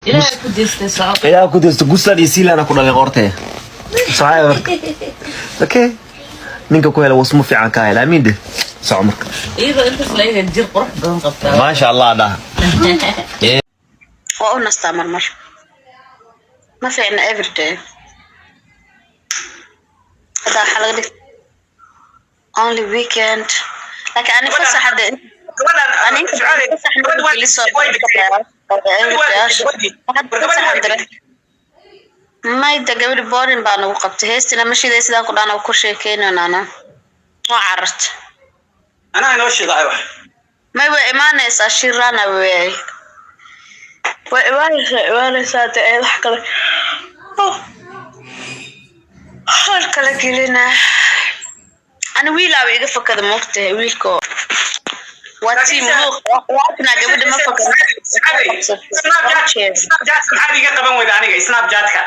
Ilaahay ku deystay, soco. Ilaaha ku deysto. Guslan iyo siilana ku dhalay qortee. Soco marka. Okay, ninka ku hela wasmo fiican ka hela. Amiin dheh. Soco marka. Iyadoo intaas la eega jir qurux badan qabtaa. Maasha Allah dhah. Waa u nastaa marmar, ma fiicna everyday. Hadda waxaa laga dhig only weekend, laakiin ani fasax hadda ani inta fasax ma geliso. Mayda gabadhi boring baa nagu qabtay. Heestina ma shiday, sidaan ku dhaan ku sheekeynaynaana waa cararta. Anaa inoo shidaay wax. May, way imaanaysaa shirana, way imaanaysaa de ee wax kale hor kala gelina. Ani wiilaaba iga fakada, moogtahay? Wiilko waa team luuq waatna gabadha ma fakada. Snapchat maxaad iga qaban weyda aniga Snapchatka?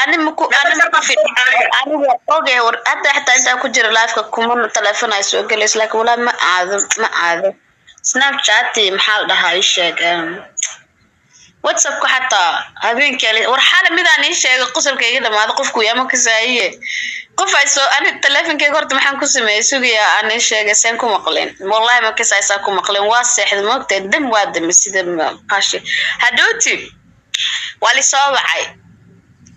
Ani maku aniga ogay. War hadda xitaa intaan ku jira liveka kuma telefoon ay soo gelayso, laakiin walaa ma aado Snapchat. Maxaa la dhahaa, ii sheeg, WhatsAppka xataa habeenkii. War xale midaan ii sheegay, qosolka iga dhamaado. Qofku yaama kasaayiye qof ay soo ani teleefonkeyga horta maxaan ku sameeyey? Sugayaa, aan ii sheegay seen ku maqlin. Wallahi ma kasaysaa ku maqlin. Waa seexda, moogtahay? Dam waa dame sida qashi. Hadhooti waa lisoo wacay,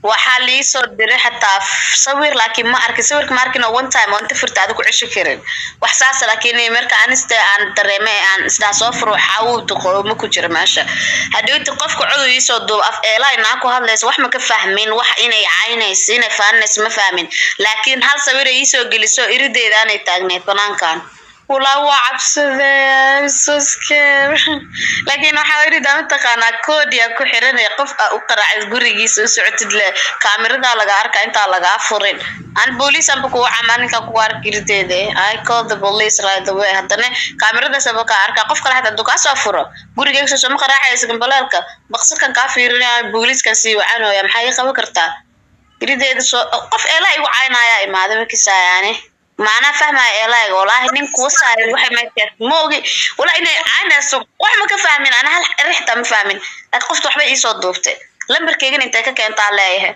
waxaa liisoo diray xataa sawir, laakiin ma arkin sawirka. Ma arkin oo one time oo inta firta aad ku ceshi karin wax saasa. Laakiin marka aniste aan dareemay aan isdaa soo furo, waxaa uu duqo ma ku jira meesha. Hadhowti qofka codu iisoo duuba, af eelay naa ku hadlaysa, wax ma ka fahmin. Wax inay caynayso, inay faaninayso ma fahmin, laakiin hal sawir ay iisoo geliso, irideeda aanay taagneyd banaankan. Walaa waa cabsadee, I'm so scared. Laakiin waxaa irida mataqaanaa koodiya ku xiranaya. Qof aa u qaraacid, gurigiisa u socotid, le kaamiradaa laga arka intaa lagaa furin. Aan booliis anba kugu camaa ninkan kugu arka irideeda. I call the police right away. Haddana kaamiradaas aba kaa arkaa. Qof kale xataa hadduu kaa soo furo gurigeyga soo ma qaraacaysa gambaleelka, baqsirkan kaa fiirinaya, booliiskan sii wacanooya. Maxaa ii qaban kartaa? Irideeda soo qof eelaa igu caynaya imaada markiisaayaani macnaa fahmaya eelayga. Walaahi nin kuwa saaray waxay meeshaas ma ogi. Walaa inay caynayso wax ma ka fahmin. Ana hal xitaa ma fahmin, laakiin qofta waxbay iisoo duubtay. Lambarkeygana intay ka keentaa leeyahay?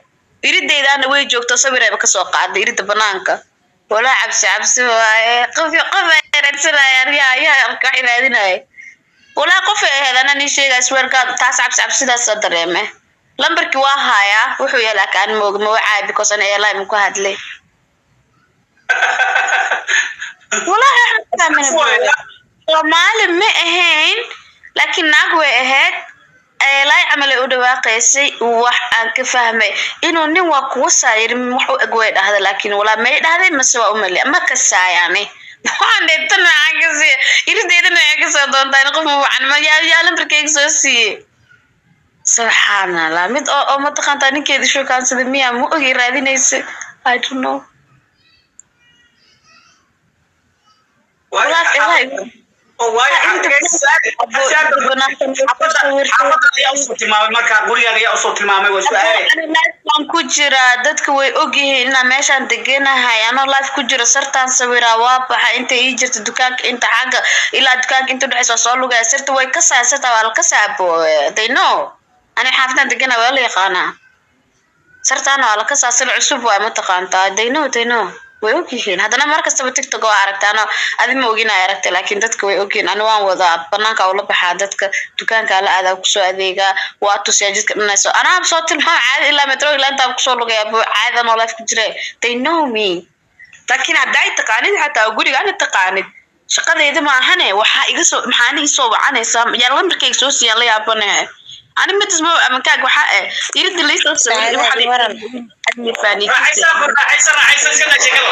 Irideydaana way joogto, sawirayba kasoo qaaday irida banaanka. Walaa cabsi cabsi waaye. Qof ay raadsanayaan, yaa wax raadinaya. Walaa qof ay ahayd anaa nii sheegaya, swear God. Taas cabsi cabsidaasa dareeme. Lambarkii waa hayaa, wuxuu yahay laakiin aan moogi ma wacaay because ana eelay ma ku hadlay. Walaahi wax ma fahmin. Soomaali ma ahayn, laakiin naag way ahayd, eelaay camal ay u dhawaaqaysay. Wax aan ka fahmay inuu nin waa kuwa saayir wax u eg way dhahda, laakiin walaa may dhahday mase waa umali ma kasaayaani. Waxaan dhehe tan maxaan ka siiya? Irideeda maxay kasoo doontaa? In qof ma wacan ma yaa lambarkayga soo siiyey? Subxaan Allah, mid oo mataqaantaa ninkeeda shukaansada miyaa? Ma ogi raadinaysa. I don't know. Walaal ilaahay. Baan ku jiraa, dadka way ogyihiin inaa meeshaan deganahay. Anoo live ku jiro sartaan sawiraa, waa baxa inta ii jirta dukaanka, inta xagga ilaa dukaanka inta udhexeysa soo lugaya. Sirta way kasaa, sirta waa la kasaa. They know ani xaafadan degana, waa la yaqaanaa. Sartaana waa la kasaa, sil cusub waay mataqaantaa. They know, way ogyihiin. Haddana mar kastaba TikTok waa aragtaano, adi ma ogin ay aragtay, laakiin dadka way ogyihiin. Ani waan wadaa, banaanka ula baxaa, dadka dukaanka la aadaa, kusoo adeegaa, waa tusiyaa jidka dhanayso. Anaa soo tilmaama caadi ilaa metro ilaa intaan kusoo lugaya caadi anoo life ku jira. They know me. Laakiin haddaa taqaanid, xataa guriga ana taqaanid, shaqadeyda maahane. Waxaa iga soo maxaana isoo wacanaysaa? Yaa lambarkayga soo siiyaan? La yaabanahe ani midas ma amankaag waxaa eh irida laysoo sawiray waxa la Raaxaysa, raaxaysa, raaxaysa, iska daa sheekada.